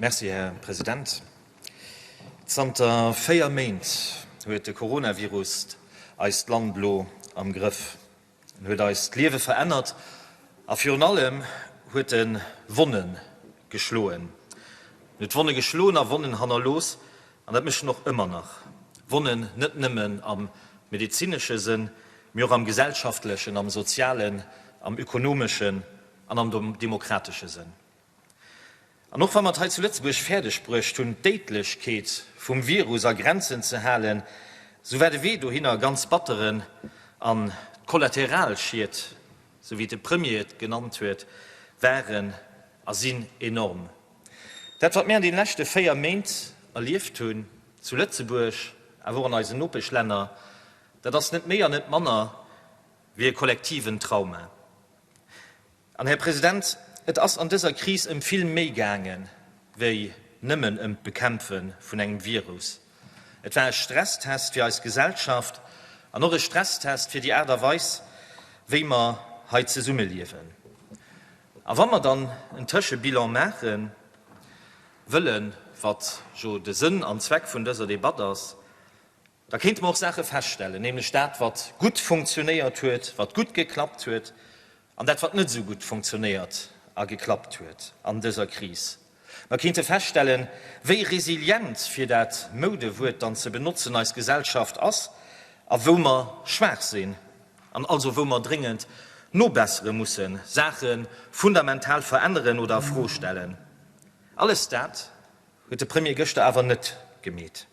Merci, Här President. Zanter 4 Méint huet de Coronavirus eist Land elo am Grëff. En huet eis d'Liewe verännert a virun allem huet e Wonne geschloen. En huet Wonne geschloen a Wonnen hannerlooss, an dat mécht en och ëmmer nach. Wonnen net nëmmen am medezinesche Sënn, mee och am gesellschaftlechen, am sozialen, am ökonomeschen an am demokratesche Sënn. An och wa mer et hei zu Lëtzebuerg fäerdeg bruecht hunn, d'Déidlechkeet vum Virus a Grenzen ze halen, sou war de Wee dohinner ganz batteren an d'Kollateralschied, sou wéi de Premier et genannt huet, waren a sinn enorm. Dat, wat mir an deene leschte 4 Méint erlieft hunn, zu Lëtzebuerg, awer och an eisen Nopeschlänner, dat ass net méi an net manner wéi e kollektiven Trauma. An, Här President, et ass an dëser Kris ëm vill méi gaange wéi nëmmen ëm d'Bekämpfe vun engem Virus. Et war e Stresstest fir eis Gesellschaft an och e Stresstest fir déi Aart a Weis, wéi mer hei zesummeliewen. A wa mer dann en Tëschebilan maache wëllen, wat jo de Sënn an Zweck vun dëser Debatt ass, Da kéinte mer och Saache feststellen, nämlech dat, wat gutt funktionéiert huet, wat gutt geklappt huet, an dat, wat net esou gutt funktionéiert a geklappt huet an dëser Kris. Mer kéinte feststellen, wéi resilient, fir dat Moudewuert dann ze benotzen, eis Gesellschaft ass a wou mer schwaach sinn an also wou mer dréngend nobessere mussen, Saache fundamental veränneren oder a Fro stellen. Alles dat huet de Premier gëschter awer net gemeet.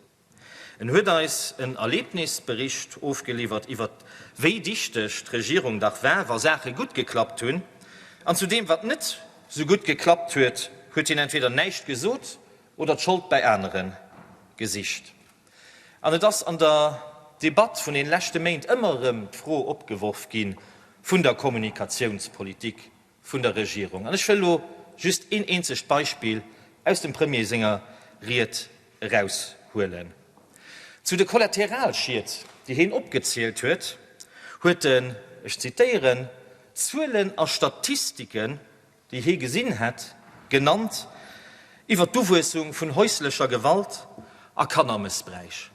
En huet eis en Erlebnisbericht ofgeliwwert iwwert wéi dichteg d'Regierung dach war, wa Saache gutt geklappt hunn. An zu deem, wat net sou gutt geklappt huet, huet hien entweder näischt gesot oder d'Schold bäi anere gesicht. An et ass an der Debatt vun den leschte Méint ëmmer erëm d'Fro opgeworf gi vun der Kommunikatiounspolitik vun der Regierung. An ech wëll elo just een eenzegt Beispill aus dem Premier senger Ried eraushuelen. Zu de Kollateralschied, déi heen opgezielt huet, huet en, ech zitéieren, Zuelen a Statistiken, déi hee gesinn hätt, genannt iwwer d'Uwuessung vun häuslecher Gewalt a Kannermëssbräich.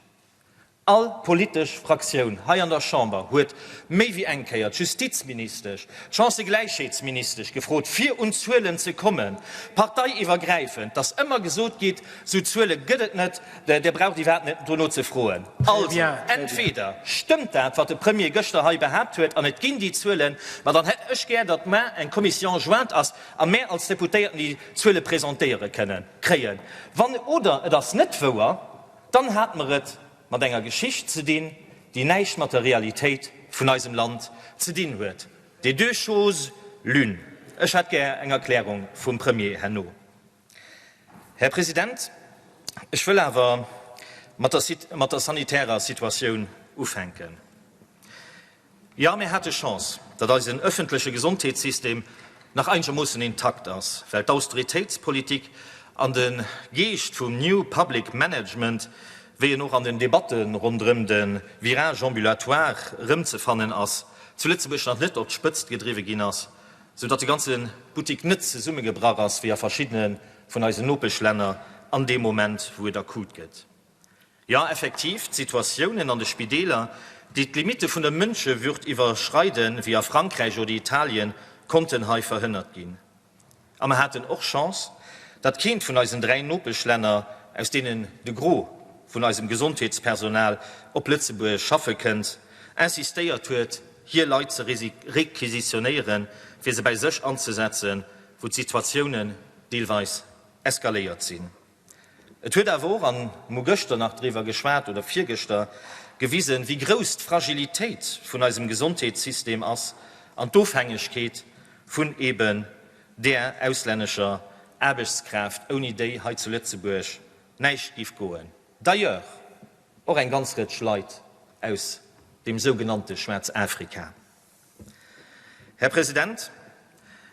All politesch Fraktioun hei an der Chamber huet méi wéi eng Kéier d'Justizministesch, d'Chancëgläichheetsministesch gefrot, fir un Zuelen ze kommen, parteiiwwergräifend. Et ass ëmmer gesot gitt, Sou Zuele gëtt et net, Dir braucht iwwerhaapt net dono ze froen. Also, entweder stëmmt dat, wat de Premier gëschter hei behaapt huet, an et ginn déi Zuelen, ma dann hätt ech gär, datt mar eng Commission jointe ass a mär als Deputéierten déi Zuele presentéiere kënnen, kréien. Wann oder et ass net wouer. Dann hate mer et mat enger Geschicht ze dinn, déi näischt mat der Realitéit vun eisem Land ze dinn huet. Des deux choses l'une. Ech hätt gär eng Erklärung vum Premier herno. Här President, ech wëll awer mat der sanitärer Situatioun ufänken. Jo, mir hate Chance, datt eisen ëffentleche Gesondheetssystem nach einegermoossen intakt ass, well d'Austeritéitspolitik an de Geescht vum New Public Management, wéi en och an den Debatte ronderëm de Virage ambulatoire erëmzefannen ass, zu Lëtzebuerg nach net op d'Spëtzt gedriwwe ginn ass, sou datt de ganze Buttik net zesummegebrach ass, wéi a verschiddene vun eisen Nopeschlänner an deem Moment, wou et akut gëtt. Jo, effektiv, d'Situatiounen an de Spideeler, déi d'Limitte vun der Mënschewürd iwwerschreiden, wéi a Frankräich oder Italien, konnten hei verhënnert ginn. A mer haten och Chance, datt keent vun eisen 3 Nopeschlänner, aus deenen de Gros vun eisem Gesondheetspersonal op Lëtzebuerg schaffe kënnt, insistéiert huet, hir Leit ze requisitionéieren, fir se bäi sech anzesetzen, wou d'Situatiounen deelweis eskaléiert sinn. Et huet awer och, an mer hu gëschter nach driwwer geschwat oder virgëschter, gewisen, wéi grouss d'Fragilitéit vun eisem Gesondheetssystem ass an d'Ofhängegkeet vun eben där auslännescher Aarbechtskraaft, ouni déi hei zu Lëtzebuerg näischt giff goen. D'ailleurs och eng ganz Rëtsch Leit aus deem sougenannte Schwaarzafrika. Här President,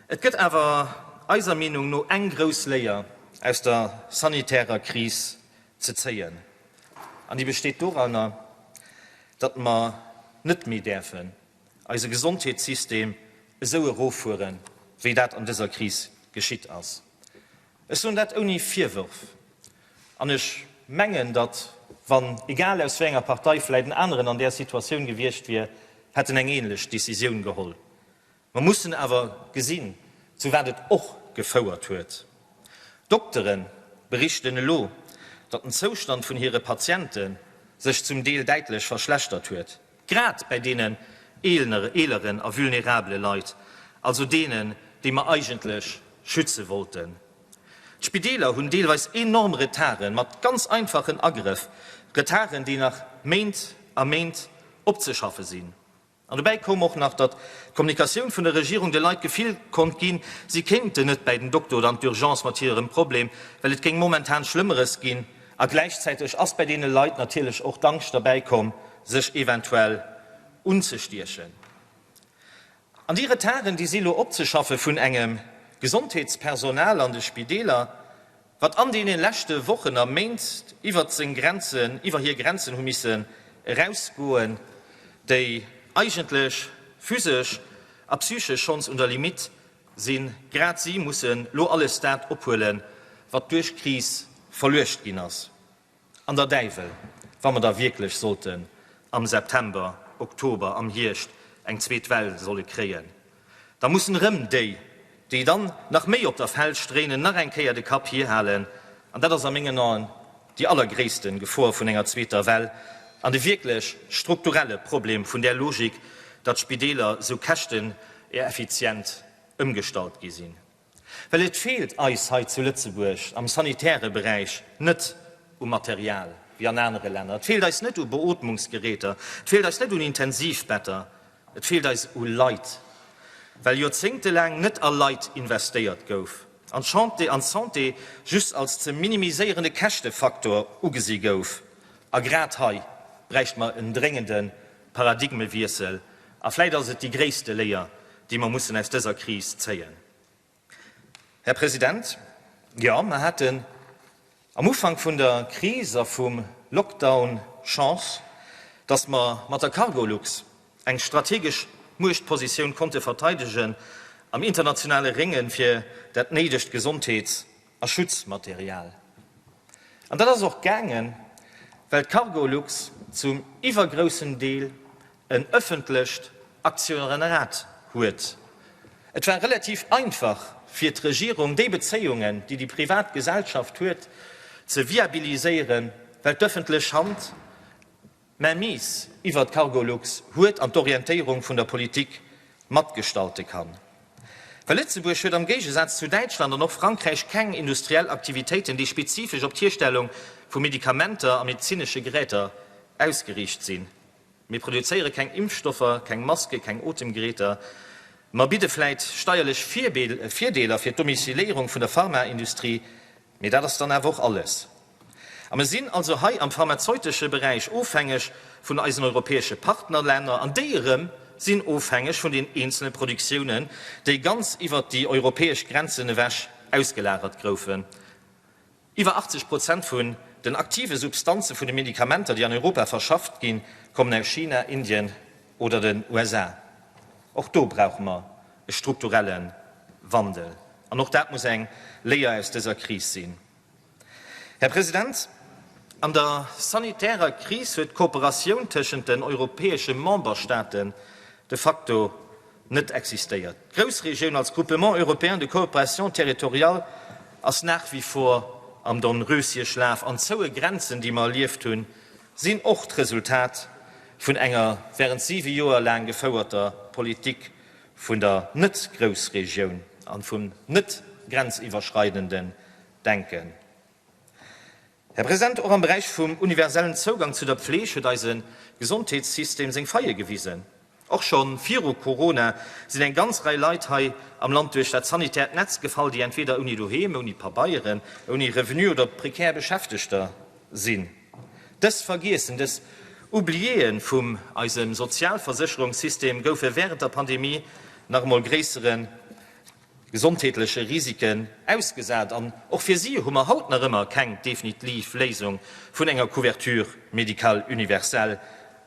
et gëtt awer eiser Meenung no eng grouss Léier aus der sanitärer Kris ze zéien, an déi besteet doranner, datt mer net méi däerfen eise Gesondheetssystem esou eroffueren, wéi dat an dëser Kris geschitt ass. Ech soen dat ouni Virwërf an ech mengen, datt, wann, egal aus wéi enger Partei, vläit en aneren an där Situatioun gewiescht wier, hätt en eng ähnlech Décisioun geholl. Mer mussen awer gesinn, zu wat et och gefouert huet. Doktere berichten elo, datt den Zoustand vun hire Patiente sech zum Deel däitlech verschlechtert huet, grad bäi deenen eeleren a vulnerabele Leit, also deenen, déi mer eigentlech schütze wollten. D'Spideeler hunn deelweis enorm Retarde mat ganz einfachen Agrëff, Retarden, déi nach Méint a Méint opzeschaffe sinn. An dobäi koum och nach, datt d'Kommunikatioun vun der Regierung de Leit d'Gefill konnt ginn, si kéinten net bäi den Dokter oder an d'Urgence mat hirem Problem, well et géing momentan Schlëmmeres ginn. A gläichzäiteg ass bäi deene Leit natierlech och d'Angscht derbäi komm, sech eventuell unzestiechen. An déi Retarden, déi si lo opzeschaffe vun engem Gesondheetspersonal an de Spideeler, wat an deene leschte Wochen a Méint iwwer seng Grenzen, iwwer hir Grenzen hu missen erausgoen, déi eigentlech physesch a psychesch schonns un der Limitt sinn, grad si mussen lo alles dat ophuelen, wat duerch d'Kris verluecht ginn ass. An der Däiwel, wa mer da wierklech sollten am September, Oktober, am Hierscht eng zweet Well solle kréien, da mussen erëm déi, déi dann nach méi op der Felsch dréinen, nach eng Kéier de Kapp hierhalen. An dat ass a mengen Aen déi allergréisste Gefor vun enger zweeter Well an de wierklech strukturelle Problem vun där Logik, datt d'Spideeler esou käschteneffizient ëmgestallt gi sinn. Well et feelt eis hei zu Lëtzebuerg am sanitäre Beräich net u Material wéi an anere Länner. Et feelt eis net u Beootmungsgeräter, et feelt eis net un Intensivbetter, et feelt eis u Leit, well joerzéngtelaang net a Leit investéiert gouf an d'Santé just als ze minimiséierende Käschtefaktor ugesi gouf. A grad hei bräichte mer en dréngende Paradigmewiessel a vläit ass et déi gréisste Léier, déi mer mussen aus dëser Kris zéien. Här President, jo, mer haten am Ufank vun der Kris a vum Lockdown Chance, dass mer mat der Cargolux eng strategesch Muechtpositioun konnte verteidegen am internationale Rénge fir dat néidegt Gesondheets a Schutzmaterial. An dat ass och gaangen, well d'Cargolux zum iwwergroussen Deel en ëffentlecht Aktionariat huet. Et war relativ einfach fir d'Regierung, déi Bezéiungen, déi déi privat Gesellschaft huet, ze viabiliséieren, well d'ëffentlech Hand Mainmise iwwert d'Cargolux huet an d'Orientéierung vun der Politik matgestalte kann. Well Lëtzebuerg huet am Géigesaz zu Däitschland an och Frankräich keng industriell Aktivitéiten, déi spezifesch op d'Hierstellung vu Medikamenter a medezinesche Geräter ausgeriicht sinn. Mir produzéiere keng Impfstoffer, keng Maske, keng Otemgeräter. Mer bidde vläit steierlech Virdeeler fir d'Domiciléierung vun der Pharmaindustrie, mee dat ass dann awer och alles. A mer sinn also hei am pharmazeutesche Beräich ofhängeg vun eisen europäesche Partnerlänner an déi erëm sinn ofhängeg vun den eenzele Produktiounen, déi ganz iwwert déi europäesch Grenzen ewech ausgelagert groufen. Iwwer 80 Prozent vun den aktive Substanze vun de Medikamenter, déi an Europa verschafft ginn, kommen aus China, Indien oder den USA. Och do brauche mer e strukturelle Wandel an och dat muss eng Léier aus dëser Kris sinn. Här President, an der sanitärer Kris huet d'Kooperatioun tëschent den europäesche Memberstaaten de facto net existéiert. D'Groussregioun als Groupement européen de coopération territoriale ass nach wie vor am Dornröschenschlaf an d'zoue Grenzen, déi mer erlieft hunn, sinn och d'Resultat vun enger während siwe Joer laang gefouerter Politik vun der Net-Groussregioun an vum net grenziwwerschreidenden Denken. Här President, och am Beräich vum universellen Zougang zu der Pfleg huet eise Gesondheetssystem seng Faille gewisen. Och scho viru Corona sinn eng ganz Rei Leit hei am Land duerch dat sanitäert Netz gefall, déi entweder ouni Doheem, ouni Pabeieren, ouni Revenu oder prekär Beschäftegter sinn. Dës Vergiessen, dës Oubliéë vum eisem Sozialversécherungssystem goufe während der Pandemie nach emol gréissere gesondheetleche Risiken ausgesat an och fir si hu mer haut nach ëmmer keng definitiv Léisung vun enger Couverture médicale universelle,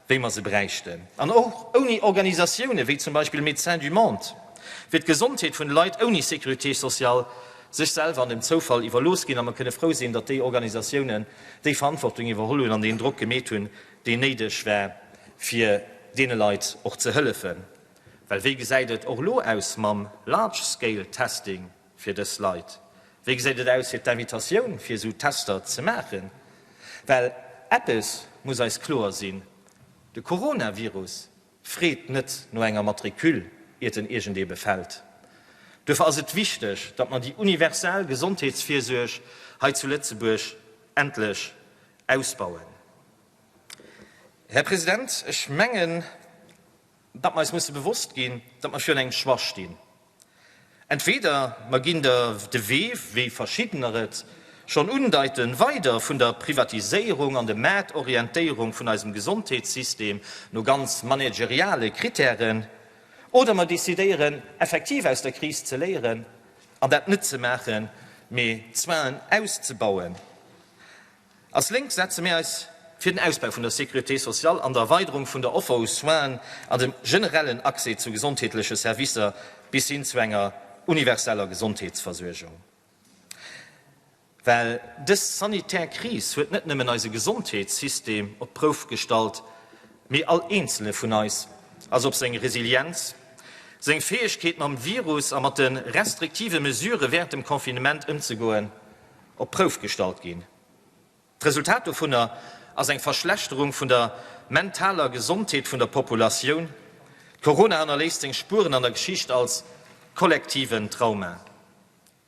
wéi mer se bräichten. An och ouni Organisatioune wéi zum Beispill Médecins du Monde wier d'Gesondheet vun de Leit ouni Sécurité sociale. sech selwer an dem Zoufall iwwerlooss ginn a mer kënne frou sinn, datt déi Organisatiounen déi Verantwortung iwwerholl hunn an deen Drock gemeet hunn, deen néideg war, fir deene Leit och ze hëllefen. Well wéi gesäit et och elo aus mam Large Scale Testing fir dës Leit? Wéi gesäit et aus fir d'Invitatioun fir esou Tester ze maachen? Well eppes muss eis kloer sinn, De Coronavirus freet net no enger Matricule, iert en iergendee befält. Duerfir ass et wichteg, datt mer déi universell Gesondheetsvirsuerg hei zu Lëtzebuerg endlech ausbauen. Här President, ech mengen, datt mer eis musse bewosst ginn, datt mer virun engem Choix stinn. Entweder mer ginn der de Wee, wéi verschiddener et schonn undeiten, weider vun der Privatiséierung an de Maartorientéierung vun eisem Gesondheetssystem no ganz manageriale Kritären, oder mer decidéieren effektiv aus der Kris ze léieren an dat net ze maachen, mee d'Soinen auszebauen. Als Lénk setze mir eis fir den Ausbau vun der Sécurité sociale an der Erweiderung vun der Offer u Soinen an dem generellen Accès zu gesondheetleche Servicer bis hin zu enger universeller Gesondheetsversuergung. Well dës sanitär Kris huet net nëmmen eise Gesondheetssystem op d'Prouf gestallt, mee all eenzele vun eis ass op seng Resilienz, seng Fäegkeet mam Virus a mat de restriktive Mesurë wärend dem Confinement ëmzegoen, op d'Prouf gestallt ginn. D'Resultat dovunner ass eng Verschlechterung vun der mentaler Gesondheet vun der Populatioun. Corona hannerléisst seng Spueren an der Geschicht als kollektiven Trauma.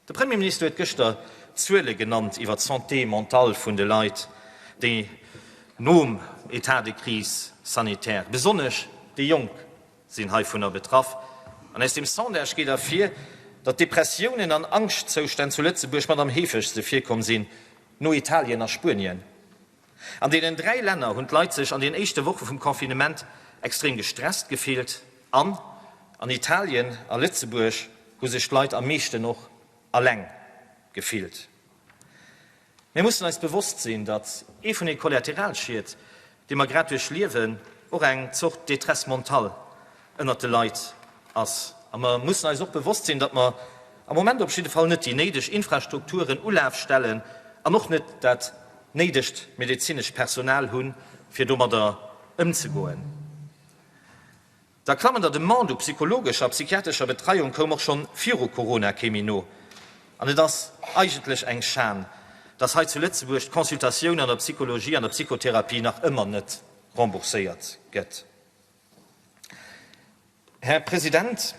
De Premierminister huet gëschter Zuele genannt iwwer d'Santé mentale vun de Leit, déi nom État de crise sanitaire, besonnesch déi Jonk, sinn heivunner betraff. An aus dem Sondage geet ervir, datt Depressiounen an Angschtzoustänn zu Lëtzebuerg mat am heefegste virkomm sinn, no Italien a Spuenien. An deenen 3 Länner hunn d'Leit sech an den éischte Woche vum Confinement extrem gestresst gefillt an an Italien a Lëtzebuerg hu sech d'Leit am meeschten och alleng gefillt. Mir mussen eis bewosst sinn, datt ee vun de Kollateralschied, déi mer grad duerchliewen, och eng Zort Détresse mentale ënnert de Leit ass. A mer mussen eis och bewosst sinn, datt mer am Moment op jidde Fall net déi néideg Infrastrukturen, Ulafstellen an och net dat néidegt medezinescht Personal hunn, fir domadder ëmzegoen. Der klammender Demande u psychologescher a psychiatrescher Betreiung koum och schonn viru Corona kee méi no. An et ass eigentlech eng Schan, dass hei zu Lëtzebuerg d'Consultatioun an der Psychologie an der Psychotherapie nach ëmmer net rembourséiert gëtt. Här President,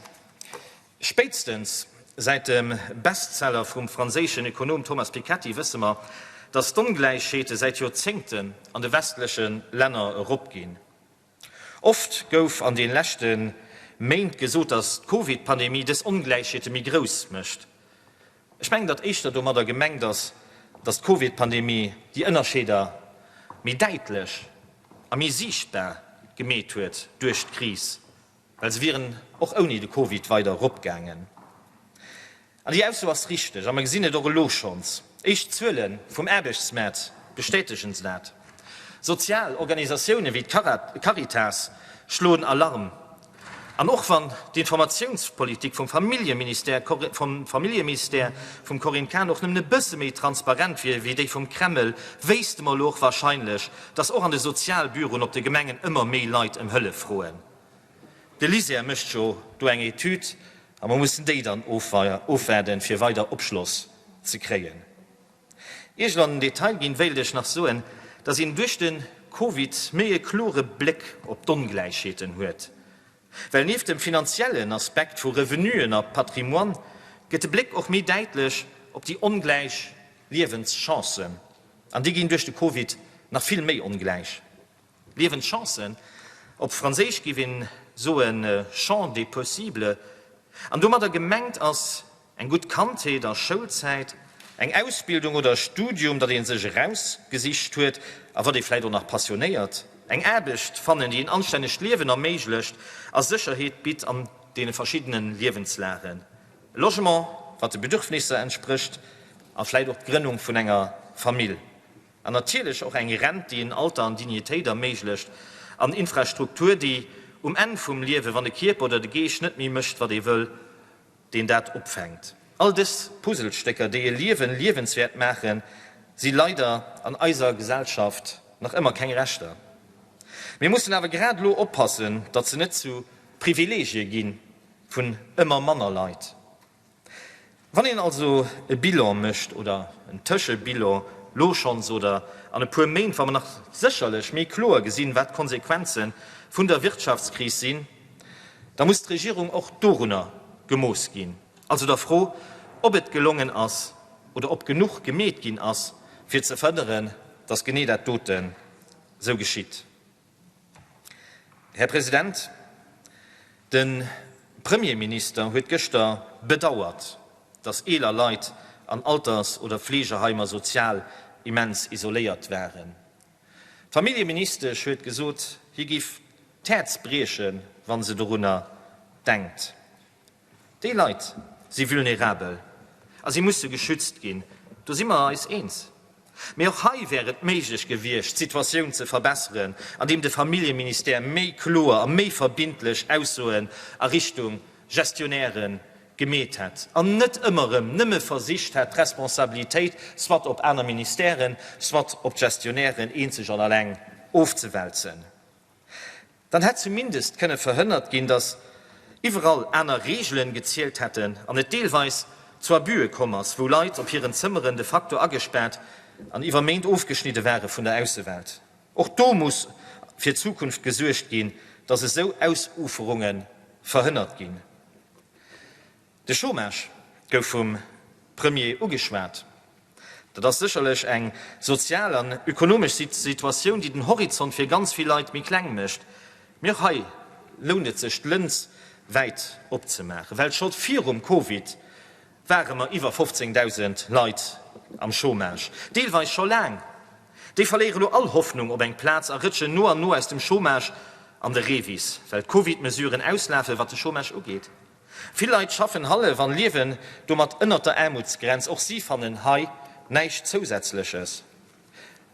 spéitstens säit dem Bestseller vum franséischen Ökonom Thomas Piketty wësse mer, dass d'Ongläichheete säit Joerzéngten an de westleche Länner eropginn. Oft gouf an de leschte Méint gesot, datt d'Covid-Pandemie dës Ongläichheete méi grouss mécht. Ech mengen, datt éischter domadder gemengt ass, datt d'Covid-Pandemie déi Ënnerscheeder méi däitlech a méi siichtbar gemeet huet duerch d'Kris, well se wieren och ouni de Covid weider eropgaangen. An déi Ausso ass richteg a mer gesinn et och elo schonns. Éischt Zuele vum Aarbechtsmaart bestätegen dat. Sozial Organisatioune wéi d'Caritas schloen Alarm. An och wann d'Informatiounspolitik vum Familljeministère vum Familljeministère vum Corinne Cahen och nëmmen e bësse méi transparent wier wéi déi vum Kreml, wéisste mer elo och warscheinlech, datt och an de Sozialbüroen op de Gemengen ëmmer méi Leit ëm Hëllef froen. De LISER mécht jo do eng Etüd a mer mussen déi dann ofwaarden, fir weider Opschloss ze kréien. Ier ech elo an den Detail ginn, wéilt ech nach soen, dass een duerch de Covid méi e klore Bléck op d'Ongläichheeten huet. Well nieft dem finanziellen Aspekt vu Revenuen a Patrimoine gëtt de Bléck och méi däitlech op déi ongläich Liewenschancen. An déi ginn duerch de Covid nach vill méi ongläich. Liewenschancen, op Franséisch géif een soen champ des possibles, an domadder gemengt ass eng gutt Kandheet a Schoulzäit, eng Ausbildung oder e Studium, dat ee sech erausgesicht huet a wat ee vläit och nach passionéiert, eng Aarbecht fannen, déi en anstännegt Liewen erméiglecht a Sécherheet bitt an deene verschiddene Liewenslagen, e Logement, wat de Bedürfnisser entsprécht a vläit och d'Grënnung vun enger Famill. An natierlech och eng Rent, déi en Alter an Dignitéit erméiglecht, an Infrastruktur, déi um Enn vum Liewen, wann de Kierper oder de Geescht net méi mécht, wat ee wëll, deen dat opfänkt. All dës Puzzlestécker, déi e Liewen liewenswäert maachen, si leider an eiser Gesellschaft nach ëmmer keng Rechter. Mir mussen awer grad elo oppassen, datt se net zu Privileegie gi vun ëmmer manner Leit. Wann een also e Bilan mécht oder en Tëschebilan, lo schonns oder an e puer Méint, wa mer nach sécherlech méi kloer gesinn, wat d'Konsequenze vun der Wirtschaftskris sinn, da muss d'Regierung och dorunner gemooss ginn, also der Fro, ob et gelongen ass oder ob genuch gemeet ginn ass, fir ze verhënneren, datt genee dat doten esou geschitt. Här President, de Premierminister huet gëschter bedauert, datt eeler Leit an Alters oder Fleegeheimer sozial immens isoléiert waren. D'Familljeministesch huet gesot, hir géif d'Häerz briechen, wa se dorunner denkt. Déi Leit si vulnerabel a si musse geschützt ginn, do si mer eis eens. Mee och hei wär et méiglech gewiescht, d'Situatioun ze verbesseren, andeem de Familljeministère méi kloer a méi verbindlech Aussoen a Richtung Gestionnairë gemeet hätt an net ëmmer erëm nëmme versicht hätt, d'Responsabilitéit soit op aner Ministèren, soit op d'Gestionnairen eenzeg an alleng ofzewälzen. Dann hätt zumindest kënne verhënnert ginn, datt iwwerall aner Reegelen gezielt hätten an et deelweis zu Abüe komm ass, wou Leit op hiren Zëmmeren de facto agespaart an iwwer Méint ofgeschnidde ware vun der Aussewelt. Och do muss fir d'Zukunft gesuergt ginn, datt esou Ausuferunge verhënnert ginn. De Chômage gouf vum Premier ugeschwat. Dat ass sécherlech eng sozial an ökonomesch Situatioun, déi den Horizont fir ganz vill Leit méi kleng mécht. Mee och hei lount et sech, d'Lëns wäit opzemaachen, well scho virum Covid ware mer iwwer 15.000 Leit am Chômage, deelweis scho laang. Déi verléiere lo all Hoffnung op eng Plaz a rëtschen no an no aus dem Chômage an de REVIS, well d'Covid-Mesuren auslafen, wat de Chômage ugeet. Vill Leit schaffen hallef an liewen domat ënnert der Aarmutsgrenz. Och si fannen hei näischt Zousätzleches.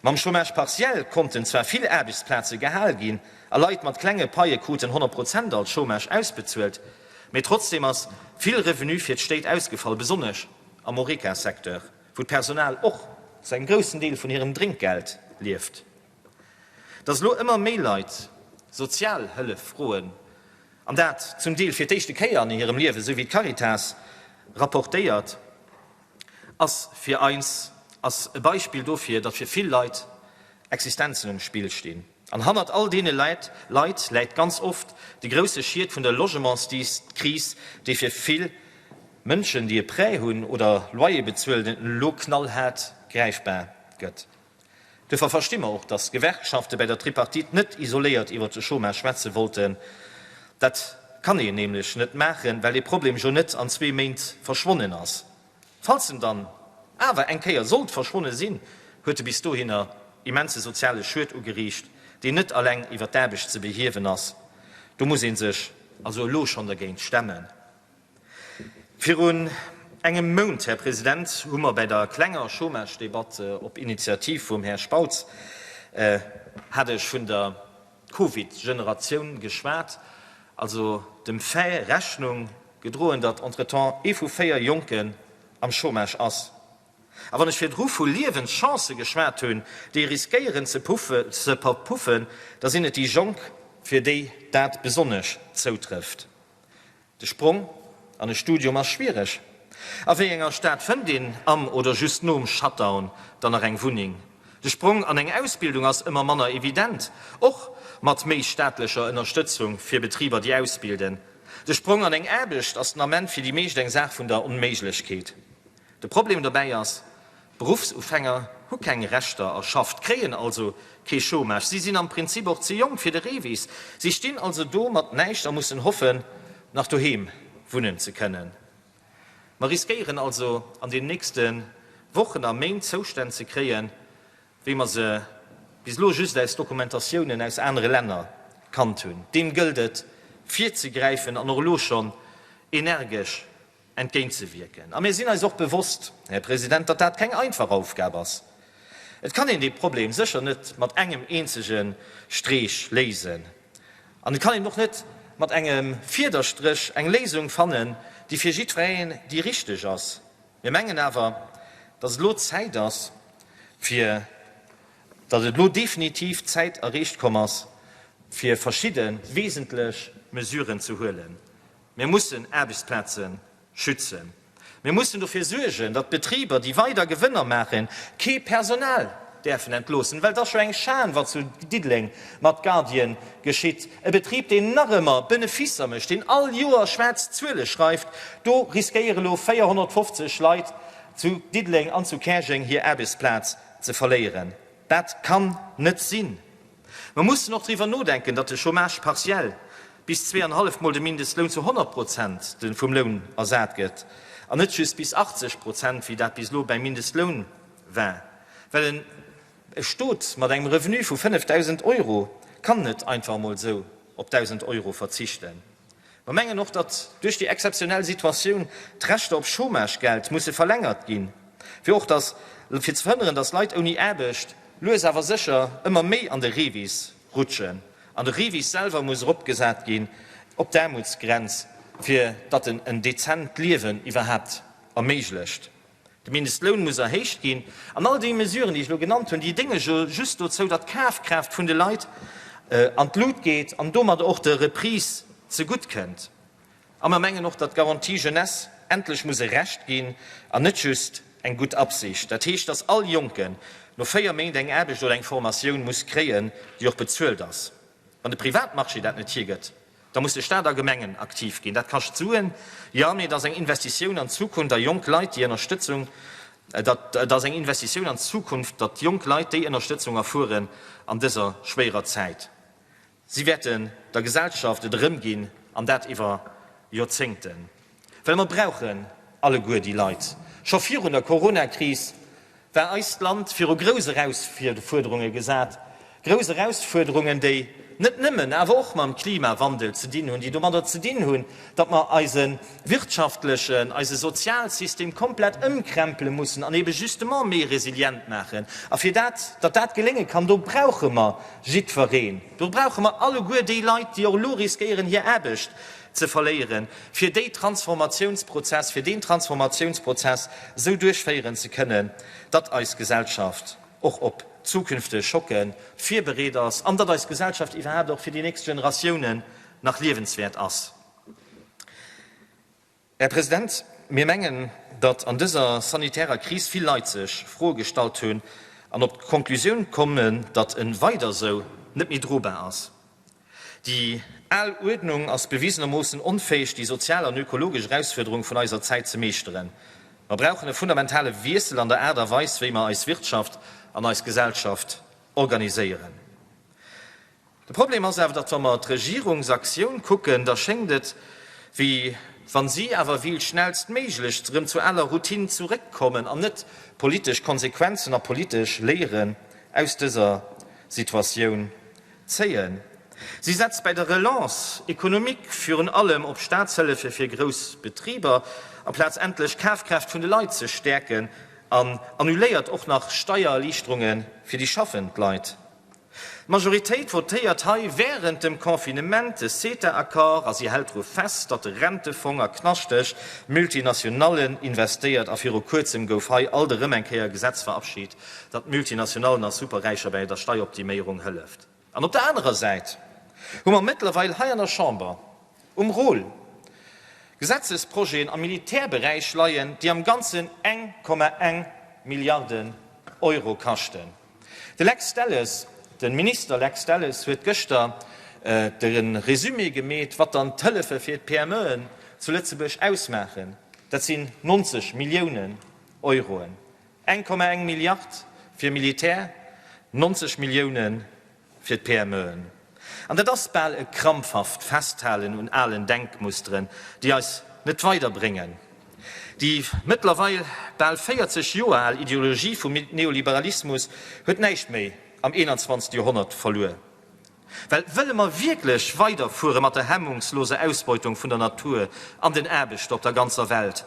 Mam Chômage partiel konnten zwar vill Aarbechtsplaze gehal ginn a Leit mat klenge Paie kruten 100 Prozent als Chômage ausbezuelt, mee trotzdeem ass vill Revenu fir d'Stéit ausgefall, besonnesch am Horeca-Secteur, wou d'Personal och zu engem groussen Deel vun hirem Drénkgeld lieft. Datt elo ëmmer méi Leit Sozialhëllef froen, An dat zum Deel fir d'éischte Kéier an hirem Liewen, esou wéi d'Caritas rapportéiert, ass fir eis ass e Beispill dofir, datt fir vill Leit Existenzen um Spill stinn. An hannert all deene Leit läit ganz oft de grousse Schied vun der Logementskris, déi fir vill Mënschen, déi e Prêt hunn oder Loyer bezuelen, elo knallhaart gräifbar gëtt. Duerfir versti mer och, datt d'Gewerkschafte bäi der Tripartite net isoléiert iwwert de Chômage schwätze wollten. Dat kann een nämlech net maachen, well dee Problem jo net an zwee Méint verschwonnen ass. Falls en dann awer eng Kéier sollt verschwonne sinn, huet e bis dohinner immense soziale Schued ugeriicht, deen net alleng iwwert d'Aarbecht ze behiewen ass. Do muss ee sech also elo schonn dergéint stemmen. Virun engem Mount, Här President, hu mer bäi der klenger Chômage-Debatt op Initiativ vum Här Spautz, hat ech vun der Covid-Generatioun geschwat, also dem Fait Rechnung gedroen, datt entretemps ee vu véier Jonken am Chômage ass. A wann ech virdru vu Liewenschancë geschwat hunn, déi riskéieren ze verpuffen, da sinn et déi Jonk, fir déi dat besonnesch zoutrëfft. De Sprong an e Studium ass schwiereg. A wéi enger Stad fënnt een am oder just nom Shutdown dann nach eng Wunneng? De Sprong an eng Ausbildung ass ëmmer manner evident, och mat méi staatlecher Ënnerstëtzung fir Betriber déi ausbilden. De Sprong an eng Aarbecht ass den Ament fir déi meescht eng Saach vun der Onméiglechkeet. De Problem dobäi ass, Beruffsufänger hu keng Rechter erschafft, kréien also kee Chômage. Si sinn am Prinzip och ze jonk fir de REVIS. Si stinn also do mat näischt a mussen hoffen, nach doheem wunnen ze kënnen. Mer riskéieren also an den nächste Wochen a Méint Zoustänn ze kréien, wéi mer se bis elo just aus Dokumentatiounen aus anere Länner kannt hunn. Deem gëllt et virzegräifen an och elo schonn energesch entgéintzewierken. A mir sinn eis och bewosst, Här President, datt dat keng einfach Aufgab ass. Et kann een dee Problem sécher net mat engem eenzege Streech léisen. An et kann een och net mat engem Fiederstréch eng Léisung fannen, déi fir jiddwereen déi richteg ass. Mir mengen awer, datt et elo Zäit ass, fir datt et elo definitiv d'Zäit erreecht komm ass, fir verschidde wesentlech Mesuren ze huelen. Mir mussen Aarbechtsplaze schützen. Mir mussen dofir suergen, datt d'Betriber, déi weider Gewënner maachen, kee Personal däerfen entloossen, well et ass scho eng Schan, wat zu Diddeleng mat Guardian geschitt, e Betrib, deen nach ëmmer Beneficer mécht, deen all Joer schwaarz Zuele schreift. Do riskéiere lo 450 Leit zu Diddeleng an zu Käerjeng hir Aarbechtsplaz ze verléieren. Dat kann net sinn. Mer mussen och driwwer nodenken, datt de Chômage partiel bis zweeanhallef Mol de Mindestloun zu 100 Prozent vum Loun ersat gëtt, an net just bis 80 Prozent, wéi dat bis elo bäim Mindestloun war. Well e Stot mat engem Revenu vu 5.000 Euro kann net einfach emol esou op 1.000 Euro verzichten. Mer mengen och, datt duerch déi exzeptionell Situatioun d'Rechter op Chômagegeld musse verlängert ginn, fir och datt, fir ze verhënneren, datt Leit ouni Aarbecht lues awer sécher ëmmer méi an de REVIS rutschen. An de REVIS selwer muss eropgesat ginn op d'Aarmutsgrenz, fir datt en en dezent Liewen iwwerhaapt erméiglecht. De Mindestloun muss erhéicht ginn. An all déi Mesuren, déi ech elo genannt hunn, déi dénge jo just dozou, datt d'Kafkraaft vun de Leit an d'Lut geet an domadder och der Reprise zegutt kënnt. A mer mengen och, datt d'Garantie jeunesse endlech muss e Recht ginn an net just eng gutt Absicht. Dat heescht, datt all Jonken no 4 Méint eng Aarbecht oder eng Formatioun muss kréien, déi och bezuelt ass. Wann de Privatmarché dat net hiergëtt, Da musse Staat a Gemengen aktiv ginn. Dat kascht Suen, jo, mee et ass eng Investitioun an d'Zukunft a jonk Leit, déi Ënnerstëtzung, dat et ass eng Investitioun an d'Zukunft, datt jonk Leit déi Ënnerstëtzung erfueren an dëser schwéierer Zäit. Si wäerten der Gesellschaft et erëmginn, an dat iwwer Joerzéngten. Well mer brauchen alleguer déi Leit. Scho virun der Coronakris war eist Land viru grouss Erausfuerderunge gesat, grouss Erausfuerderungen, déi net nëmmen, awer och mam Klimawandel ze dinn hunn, déi domadder ze dinn hunn, datt mer eise wirtschaftlechen, eise Sozialsystem komplett ëmkrempele mussen an ebe justement méi resilient maachen. A fir dat, datt dat gelénge kann, do brauche mer jiddwereen, do brauche mer alleguer déi Leit, déi och elo riskéieren, hir Aarbecht ze verléieren, fir déi Transformatiounsprozess, fir deen Transformatiounsprozess esou duerchféieren ze kënnen, datt eis Gesellschaft och op zukünfteg Schocke virbereet ass an datt eis Gesellschaft iwwerhaapt och fir déi nächst Generatiounen nach liewenswäert ass. Här President, mir mengen, datt an dëser sanitärer Kris vill Leit sech Froe gestallt hunn an op d'Konklusioun kommen, datt e Weider sou net méi drobar ass. Déi al Uerdnung ass bewisenermoossen onfäeg, déi sozial an ökologesch Erausfuerderung vun eiser Zäit ze meeschteren. Mer brauchen e fundamentale Wiessel an der Aart a Weis, wéi mer eis Wirtschaft an eis Gesellschaft organiséieren. De Problem ass awer, datt wa mer d'Regierungsaktioun kucken, da schéngt et, wéi wa si awer wéilt schnellstméiglechst erëm zur aler Routine zuréckkommen an net politesch Konsequenzen a politesch Léieren aus dëser Situatioun zéien. Si setzt bäi der Relance économique virun allem op Staatshëllefe fir grouss Betriber, amplaz endlech d'Kafkraaft vun de Leit ze stäerken, an annuléiert och nach Steiererliichterunge fir déi schaffend Leit. D'Majoritéit votéiert hei wärend dem Confinement de CETA-Accord a si hält dru fest, datt de Rentefong a knaschteg Multinationallen investéiert. A viru kuerzem gouf hei alt erëm eng Kéier e Gesetz verabschit, datt Multinationallen a Superräicher bäi der Steieroptiméierung hëlleft. An op der anerer Säit hu mer mëttlerweil hei an der Chamber um Rôle Gesetzesprojeten am Militärberäich leien, déi am Ganzen 1,1 Milliarden Euro kaschten. De Lex Delles, de Minister Lex Delles huet gëschter de Résumé gemeet, wat dann d'Hëllefe fir d'PMEen zu Lëtzebuerg ausmaachen. Dat sinn 90 Milliounen Euroen. 1,1 Milliard fir Militär, 90 Millioune fir d'PMEen. An dat ass bal e krampfhaft Festhalen un alen Denkmusteren, déi eis net weiderbréngen. Déi mëttlerweil bal 40 Joer al Ideologie vum Neoliberalismus huet näischt méi am 21. Joerhonnert verluer. Well wëlle mer wierklech weiderfuere mat der hemmungsloser Ausbeutung vun der Natur an den Aarbechter op der ganzer Welt?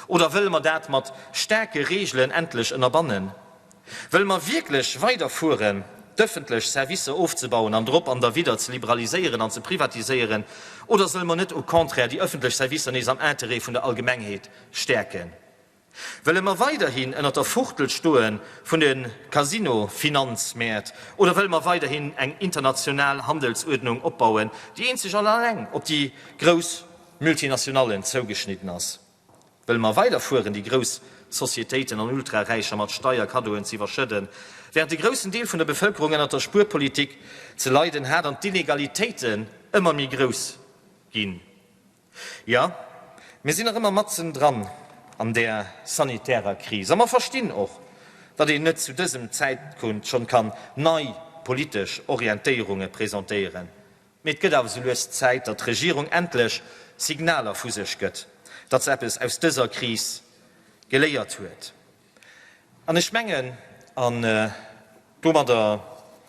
Oder wëlle mer dat mat staarke Reegelen endlech ënnerbannen? Wëlle mer wierklech weiderfuere? d'ëffentlech Servicer ofzebauen an drop an derwidder ze liberaliséieren an ze privatiséieren, oder solle mer net au contraire déi ëffentlech Servicer nees am Interêt vun der Allgemengheet stäerken? Wëlle mer weiderhin ënnert der Fuchtel stoe vun de Casino-Finanzmäert oder wëlle mer weiderhin eng international Handelsuerdnung opbauen, déi eenzeg an alleng op déi grouss Multinationallen zougeschnidden ass? Wëlle mer weiderfueren, déi grouss Societéiten an Ultraräicher mat Steierkaddoen ze iwwerschëdden, während e groussen Deel vun der Bevëlkerung ënnert der Spuerpolitik ze leiden hat an d'Inegalitéiten ëmmer méi grouss ginn? Jo, mir sinn nach ëmmer matzen dran an där sanitärer Kris a mer verstinn och, datt een net zu dësem Zäitpunkt schonn kann nei politesch Orientéierunge presentéieren. Mee et gëtt awer sou lues Zäit, datt d'Regierung endlech Signaler vu sech gëtt, datt se eppes aus dëser Kris geléiert huet. An ech mengen, an domadder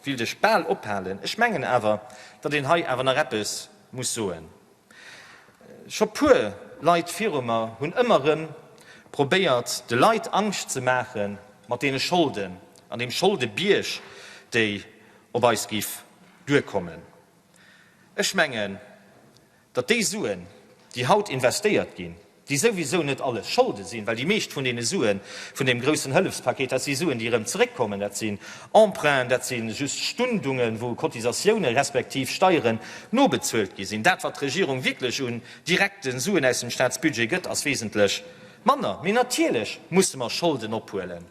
willt ech bal ophalen, ech mengen awer, datt een hei awer nach eppes muss soen. Scho puer Leit viru mer hunn ëmmer erëm probéiert, de Leit Angscht ze maache mat deene Scholden an deem Scholdebierg, déi op eis giff duerkommen. Ech mengen, datt déi Suen, déi haut investéiert ginn, déi souwisou net alles Scholde sinn, well déi meescht vun deene Sue vun deem groussen Hëllefspaket, dat si Suen, déi erëm zeréckkommen, dat sinn Emprunten, dat si just Stundungen, wou Cotisatiounen respektiv Steieren nobezuelt gi sinn. Dat, wat d'Regierung wierklech un direkte Suen aus dem Staatsbudget gëtt, ass wesentlech manner. Mee natierlech musse mer Scholden ophuelen.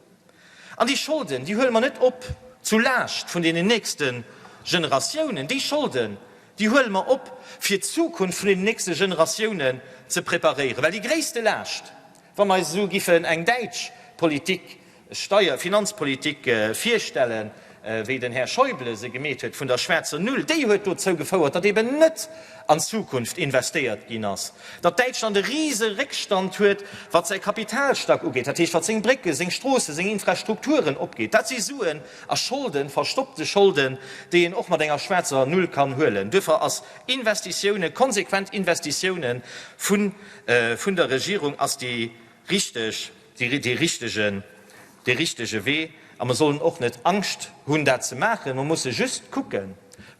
An déi Scholden, déi huele mer net op zu Laascht vun deenen nächste Generatiounen. Déi Scholden, déi huele mer op, fir d'Zukunft vun deenen nächste Generatiounen ze preparéieren. Well déi gréisste Laascht, wa mer eis esou giffen eng däitsch Politik, Steier-, Finanzpolitik virstellen, wéi den Här Schäuble se gemeet huet, vun der schwaarzer Null, déi huet dozou gefouert, datt eben net an d'Zukunft investéiert ginn ass, datt Däitschland e rise Réckstand huet, wat säi Kapitalstack ugeet, dat heescht wat seng Brécken, seng Stroossen, seng Infrastrukturen opgeet. Dat si Suen a Scholden, verstoppte Scholden, déi een och mat enger schwaarzer Null kann huelen. Duerfir ass Investitiounen, konsequent Investitiounen vun der Regierung ass déi richteg, dee richtegen, dee richtege Wee. A mer sollen och net Angscht hunn, dat ze maachen. Mer musse just kucke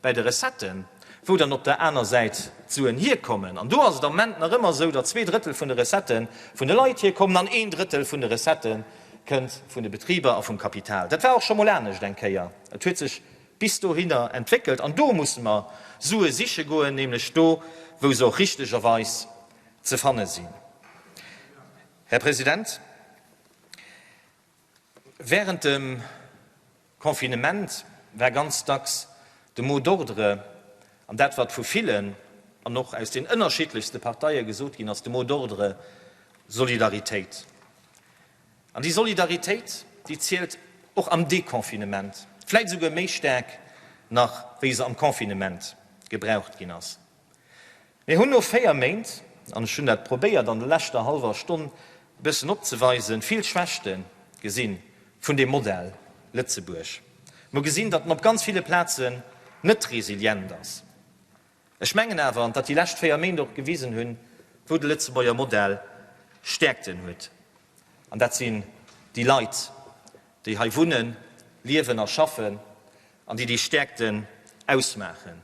bei de Recetten, wou dann op der aner Säit d'Suen hierkommen. An do ass et am Moment nach ëmmer esou, datt 2 Drëttel vun de Recettë vun de Leit hierkommen an een Drëttel vun de Recettë kënnt vun de Betriber a vum Kapital. Dat war och scho mol anescht eng Kéier. Et huet sech bis dohinner entwéckelt. An do musse mer Sue siche goen, nämlech do, wou se och richtegerweis ze fanne sinn. Här President, während dem Confinement war ganz dacks de Mot d'ordre, an dat wat vu villen an och aus den ënnerschiddlechste Parteie gesot ginn ass, de Mot d'ordre Solidaritéit. An déi Solidaritéit, déi zielt och am Deconfinement, vläicht esouguer méi staark nach wéi se am Confinement gebraucht ginn ass. Mir hunn no 4 Méint, an ech hunn dat probéiert an der leschter hallwer Stonn e bëssen opzeweisen, vill Schwächte gesi vun deem Modell Lëtzebuerg. Mer hu gesinn, datt en op ganz ville Plazen net resilient ass. Ech mengen awer, datt déi lescht 4 Méint och gewisen hunn, wou de Lëtzebuerger Modell Stäerkten huet, an dat sinn déi Leit, déi hei wunnen, liewen a schaffen an déi déi Stäerkten ausmaachen.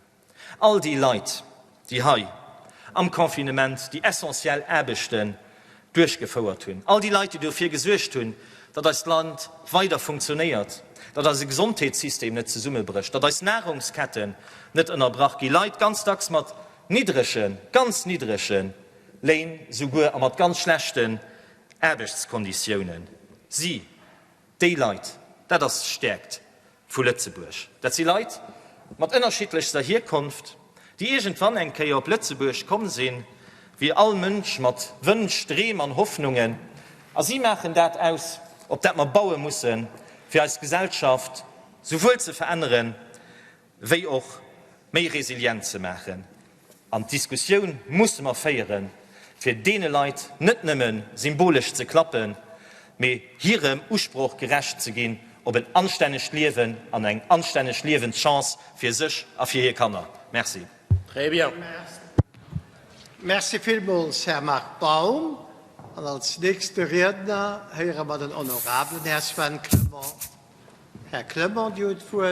All déi Leit, déi hei am Confinement déi essentiell Aarbechten duerchgefouert hunn, all déi Leit, déi dofir gesuergt hunn, datt eist Land weider funktionéiert, datt eise Gesondheetssystem net zesummebrécht, datt eis Nahrungsketten net ënnerbrach ginn, Leit ganz dacks mat niddregen, ganz niddrege Léin souguer a mat ganz schlechten Aarbechtskonditiounen, si déi Leit, dat ass d'Stäerkt vu Lëtzebuerg. Dat si Leit mat ënnerschiddlechster Hierkonft, déi iergendwann eng Kéier op Lëtzebuerg komm sinn, wéi all Mënsch mat Wënsch, Dreem an Hoffnungen. A si maachen dat aus, op dat mer baue mussen, fir eis Gesellschaft souwuel ze veränneren, wéi och méi resilient ze maachen. An d'Diskussioun musse mer féieren, fir deene Leit net nëmme symbolesch ze klappen, mee hirem Usproch gerecht ze ginn op en anstännegt Liewen an eng anstänneg Liewenschance fir sech a fir hir Kanner. Merci. Très bien. Merci villmools, Här Marc Baum. An als nächste Riedner héiere mer den honorablen Här Sven Clement. Här Clement, Dir hutt d'Wuert.